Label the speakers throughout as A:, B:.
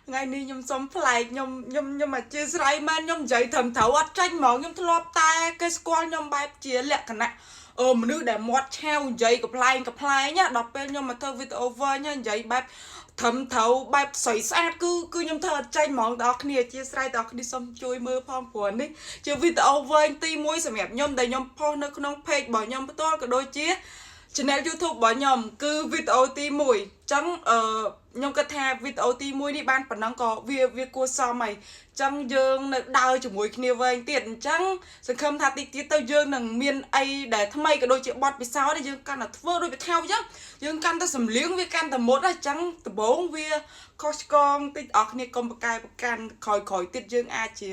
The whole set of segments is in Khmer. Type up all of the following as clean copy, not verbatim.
A: ថ្ងៃនេះខ្ញុំសុំប្លែកខ្ញុំអធិស្ឋានមែនខ្ញុំនិយាយត្រឹមត្រូវអត់ចាញ់ហ្មងខ្ញុំធ្លាប់តែគេស្គាល់ខ្ញុំបែបជាលក្ខណៈមនុស្សដែលមាត់ឆាវនិយាយកំប្លែងកំប្លែងណាដល់ពេលខ្ញុំមកធ្វើវីដេអូវិញនិយាយបែបត្រឹមត្រូវបែបស្រីស្អាតគឺខ្ញុំធ្វើអត់ចាញ់ហ្មងដល់គ្នាអធិស្ឋានដល់គ្នាសុំជួយមើលផងព្រោះនេះជាវីដេអូវែងទី1សម្រាប់ខ្ញុំដែលខ្ញុំផុសនៅក្នុង page របស់ខ្ញុំផ្ទាល់ក៏ដូចជា channel YouTube របស់ខ្ញុំគឺវីដេអូទី1អញ្ចឹងខ្ញុំគិតថាវីដេអូទី1នេះបានប៉ុណ្ណឹងក៏វាគួរសមហើយអញ្ចឹងយើងនៅដើរជាមួយគ្នាវែងទៀតអញ្ចឹងសង្ឃឹមថាតិចទៀតទៅយើងនឹងមានអីដែលថ្មីក៏ដូចជាបទពិសោធន៍ដែលយើងកាន់តែធ្វើដូចពថៅអញ្ចឹងយើងកាន់តែសម្លៀងវាកាន់តែមុតអញ្ចឹងដំបូងវាខុសឆ្គងតិចអស់គ្នាកុំប្រកែប្រកាន់ក្រោយក្រោយទៀតយើងអាចជា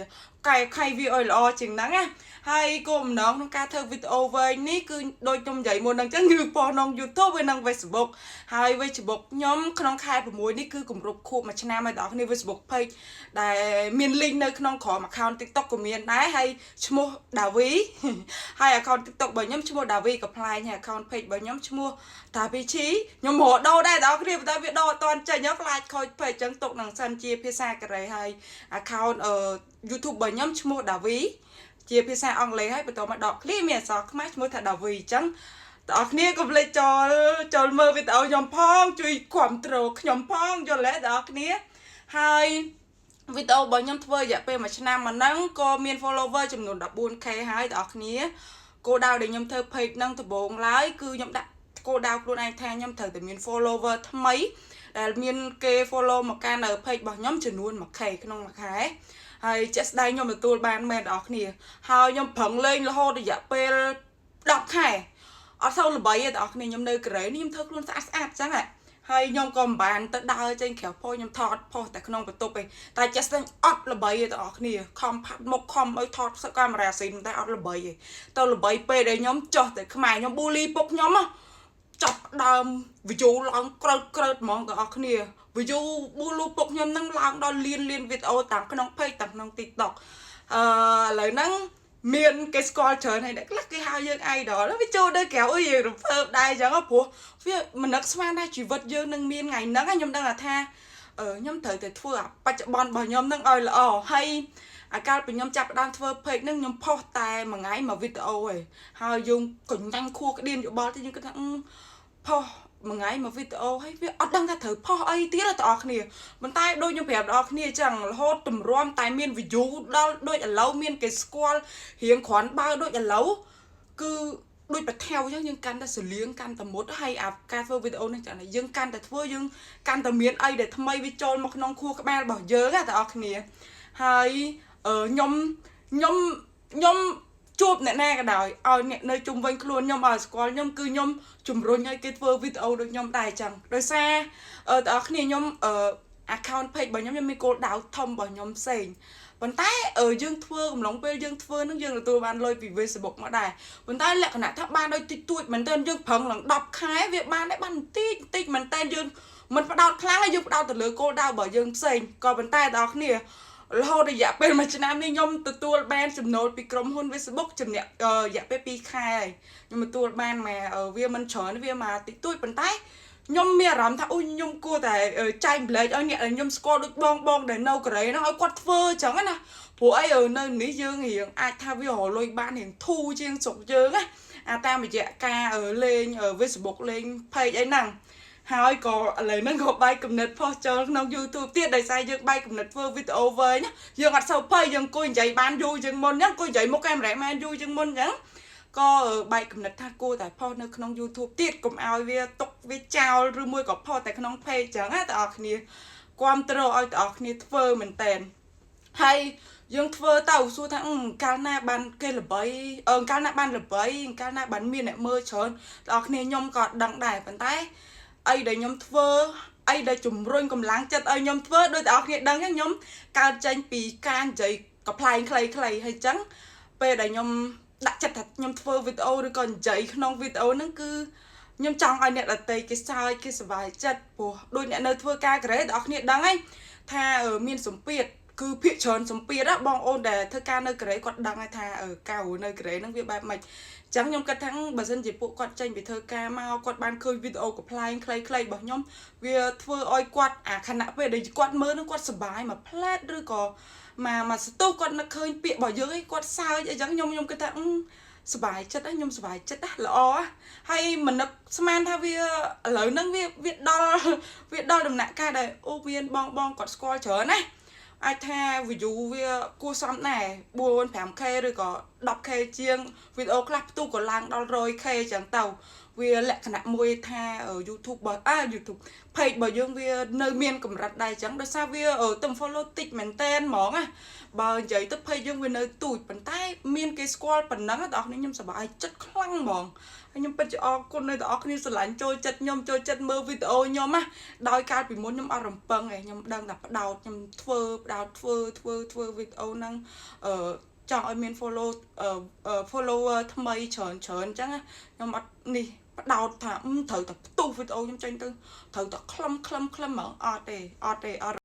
A: កែខៃវាឲ្យល្អជាងហ្នឹងណាហើយគោលបំណងក្នុងការធ្វើវីដេអូវែងនេះគឺដូចខ្ញុំនិយាយមុនហ្នឹងអញ្ចឹងគឺផុសក្នុង YouTube ហើយនិង Facebook ហើយ Facebook ខ្ញុំក្នុងខែ6នេះគឺគម្រប់ខួបមួយឆ្នាំហើយបងប្អូន Facebook page ដែលមាន link នៅក្នុងក្រោម account TikTok ក៏មានដែរហើយឈ្មោះដាវីហើយ account TikTok របស់ខ្ញុំឈ្មោះដាវីកំប្លែងហើយ account page របស់ខ្ញុំឈ្មោះតាវីឈីខ្ញុំរកដូរដែរបងប្អូនតែវាដូរអត់ទាន់ចេញខ្លាចខូច page អញ្ចឹងទុកនឹងសិនជាភាសាកូរ៉េហើយ account YouTube របស់ខ្ញុំឈ្មោះដាវីជាភាសាអង់គ្លេសហើយបន្តមកដកឃ្លីមានអក្សរខ្មែរឈ្មោះថាដាវីអញ្ចឹងបងប្អូនគ្នាកុំភ្លេចចូលចូលមើលវីដេអូខ្ញុំផងជួយគ្រប់គ្រងខ្ញុំផងយល់ទេបងប្អូនគ្នាហើយវីដេអូរបស់ខ្ញុំធ្វើរយៈពេល1ឆ្នាំមកហ្នឹងក៏មាន follower ចំនួន 14K ហើយបងប្អូនគ្នាគោលដៅដែលខ្ញុំធ្វើ page ហ្នឹងដំបូងឡើយគឺខ្ញុំដាក់គោលដៅខ្លួនឯងថាខ្ញុំត្រូវតែមាន follower ថ្មីដែលមានគេ follow មកកាន់នៅ page របស់ខ្ញុំចំនួន 1K ក្នុងមួយខែហើយជាក់ស្ដែងខ្ញុំទទួលបានមែនបងប្អូនគ្នាហើយខ្ញុំប្រឹងលេងរហូតរយៈពេល10ខែអត់សូវល្បីទេបងប្អូនគ្នាខ្ញុំនៅកូរ៉េនេះខ្ញុំធ្វើខ្លួនស្អាតស្អាតអញ្ចឹងហ่ะហើយខ្ញុំក៏មិនបានទៅដើរចេញក្រៅផុសខ្ញុំថតផុសតែក្នុងបន្ទប់ឯងតែចេះស្ដែងអត់ល្បីទេបងប្អូនគ្នាខំផាត់មុខខំឲ្យថតកាមេរ៉ាស៊ីនតែអត់ល្បីទេទៅល្បីពេលដែលខ្ញុំចុះទៅខ្មែរខ្ញុំប៊ូលីពុកខ្ញុំហ៎ចាប់ដើម view ឡើងក្រើតក្រើតហ្មងបងប្អូនគ្នា view ប៊ូលូពុកខ្ញុំនឹងឡើងដល់លៀនលៀនវីដេអូទាំងក្នុង page ទាំងក្នុង TikTok ឥឡូវហ្នឹងមានគេស្គាល់ច្រើនហើយអ្នកខ្លះគេហៅយើង idol វាចូលដល់ក្រៅអុយយើងរំភើបដែរអញ្ចឹងព្រោះវាមិននឹកស្មានថាជីវិតយើងនឹងមានថ្ងៃហ្នឹងខ្ញុំដឹងថាខ្ញុំត្រូវតែធ្វើអាបច្ចុប្បន្នរបស់ខ្ញុំនឹងឲ្យល្អហើយអាកាលពីខ្ញុំចាប់ផ្ដើមធ្វើ page ហ្នឹងខ្ញុំផុសតែមួយថ្ងៃមួយវីដេអូឯងហើយយើងកញ្ញាញ់ខួរក្តៀនយោបល់ទៅយើងគិតថាផុសមួយថ្ងៃមួយវីដេអូហើយវាអត់ដឹងថាត្រូវផុសអីទៀតទេបងប្អូនគ្នាប៉ុន្តែដូចខ្ញុំប្រាប់ដល់គ្នាអញ្ចឹងរហូតទម្រាំតែមាន view ដល់ដូចឥឡូវមានគេស្គាល់រៀងគ្រាន់បើដូចឥឡូវគឺដូចបថៅអញ្ចឹងយើងកាន់តែសលៀងកាន់តែមុតហើយអាការធ្វើវីដេអូនេះចាយើងកាន់តែធ្វើយើងកាន់តែមានអីដែលថ្មីវាចូលមកក្នុងខួរក្បាលរបស់យើងណាបងប្អូនគ្នាហើយខ្ញុំខ្ញុំខ្ញុំជួបអ្នកណាក៏ដោយឲ្យអ្នកនៅជុំវិញខ្លួនខ្ញុំឲ្យស្គាល់ខ្ញុំគឺខ្ញុំជំរុញឲ្យគេធ្វើវីដេអូដូចខ្ញុំដែរអញ្ចឹងដោយសារបងប្អូនគ្នាខ្ញុំaccount page របស់ខ្ញុំខ្ញុំមានគោលដៅធំរបស់ខ្ញុំផ្សេងប៉ុន្តែយើងធ្វើកំឡុងពេលយើងធ្វើនឹងយើងទទួលបានលុយពី Facebook មកដែរប៉ុន្តែលក្ខណៈថាបានដូចតិចតួចមែនទែនយើងប្រឹងឡើង10ខែវាបានដែរបានតិចតិចមែនទែនយើងមិនផ្ដោតខ្លាំងហើយយើងផ្ដោតទៅលើគោលដៅរបស់យើងផ្សេងក៏ប៉ុន្តែដល់គ្នារហូតរយៈពេលមួយឆ្នាំនេះខ្ញុំទទួលបានចំណូលពីក្រុមហ៊ុន Facebook ចំណេះរយៈពេល2ខែហើយខ្ញុំទទួលបានមកវាមិនច្រើនវាមកតិចតួចប៉ុន្តែខ្ញុំមានអារម្មណ៍ថាអូខ្ញុំគួរតែចែកម្លែកឲ្យអ្នកដែលខ្ញុំស្គាល់ដូចបងបងដែលនៅកូរ៉េហ្នឹងឲ្យគាត់ធ្វើអញ្ចឹងណាព្រោះអីនៅនេះយើងរៀងអាចថាវារលុយបានរៀងធូរជាងស្រុកយើងណាអាតាមរយៈការលេង Facebook លេង page អីហ្នឹងហើយក៏ឥឡូវហ្នឹងក៏បែកគំនិតផុសចូលក្នុង YouTube ទៀតដោយសារយើងបែកគំនិតធ្វើវីដេអូវែងយើងអត់សូវភ័យយើងអង្គុយនិយាយបានយូរជាងមុនអញ្ចឹងអង្គុយនិយាយមុខកាមេរ៉ាបានយូរជាងមុនអញ្ចឹងក៏បែកគំនិតថាគួរតែផុសនៅក្នុង YouTube ទៀតកុំឲ្យវាទុកវាចោលឬមួយក៏ផុសតែក្នុង page អញ្ចឹងណាបងប្អូនគ្នាគាំទ្រឲ្យបងប្អូនគ្នាធ្វើមែនតែនហើយយើងធ្វើទៅសួរថាកាលណាបានគេល្បីកាលណាបានល្បីកាលណាបានមានអ្នកមើលច្រើនបងប្អូនគ្នាខ្ញុំក៏ដឹងដែរប៉ុន្តែអីដែលខ្ញុំធ្វើអីដែលជំរុញកម្លាំងចិត្តឲ្យខ្ញុំធ្វើដោយបងប្អូនគ្នាដឹងខ្ញុំកើតចេញពីការនិយាយកំប្លែងខ្លីៗហើយចឹងពេលដែលខ្ញុំដាក់ចិត្តថាខ្ញុំធ្វើវីដេអូឬក៏និយាយក្នុងវីដេអូហ្នឹងគឺខ្ញុំចង់ឲ្យអ្នកដទៃគេសើចគេសប្បាយចិត្តព្រោះដូចអ្នកនៅធ្វើការកូរ៉េបងប្អូនគ្នាដឹងហើយថាមានសម្ពាធ គឺភាគច្រើនសម្ពាធណាបងអូនដែលធ្វើការនៅកូរ៉េគាត់ដឹងហើយថាការរស់នៅកូរ៉េហ្នឹងវាបែបម៉េចអញ្ចឹងខ្ញុំគិតថាបើសិនជាពួកគាត់ចេញពីធ្វើការមកគាត់បានឃើញវីដេអូកំប្លែងខ្លីៗរបស់ខ្ញុំវាធ្វើឲ្យគាត់អាខណៈពេលដែលគាត់មើលហ្នឹងគាត់សប្បាយមួយផ្លែតឬក៏មកមកស្ទុះគាត់នឹកឃើញពាក្យរបស់យើងឯងគាត់សើចអីចឹងខ្ញុំខ្ញុំគិតថាសប្បាយចិត្តខ្ញុំសប្បាយចិត្តណាល្អហើយមិននឹកស្មានថាវាឥឡូវហ្នឹងវាវាដល់វាដល់ដំណាក់កាលដែលអូមានបងបងគាត់ស្គាល់ច្រើនណាអាចថា view វាគួរសមដែរ4 5K ឬក៏ 10K ជាងវីដេអូខ្លះផ្ទុះក៏ឡើងដល់ 100K ចឹងទៅវាលក្ខណៈមួយថា YouTube បើអា YouTube page របស់យើងវានៅមានកម្រិតដែរចឹងដោយសារវាទំ follow តិចមែនតែនហ្មងណាបើនិយាយទៅ page យើងវានៅទូចប៉ុន្តែមានគេស្គាល់ប៉ុណ្ណឹងបងប្អូនខ្ញុំសប្បាយចិត្តខ្លាំងហ្មងហើយខ្ញុំពិតជាអរគុណដល់អ្នកគ្នាស្រឡាញ់ចូលចិត្តខ្ញុំចូលចិត្តមើលវីដេអូខ្ញុំណាដោយកាលពីមុនខ្ញុំអត់រំពឹងឯងខ្ញុំដឹងតែផ្ដោតខ្ញុំធ្វើផ្ដោតធ្វើធ្វើធ្វើវីដេអូហ្នឹងអឺចង់ឲ្យមាន follower ថ្មីច្រើនច្រើនអញ្ចឹងខ្ញុំអត់នេះផ្ដោតថាត្រូវតែផ្ទុះវីដេអូខ្ញុំចេញទៅត្រូវតែខ្លឹមខ្លឹមខ្លឹមហ្មងអត់ទេអត់ទេអត់។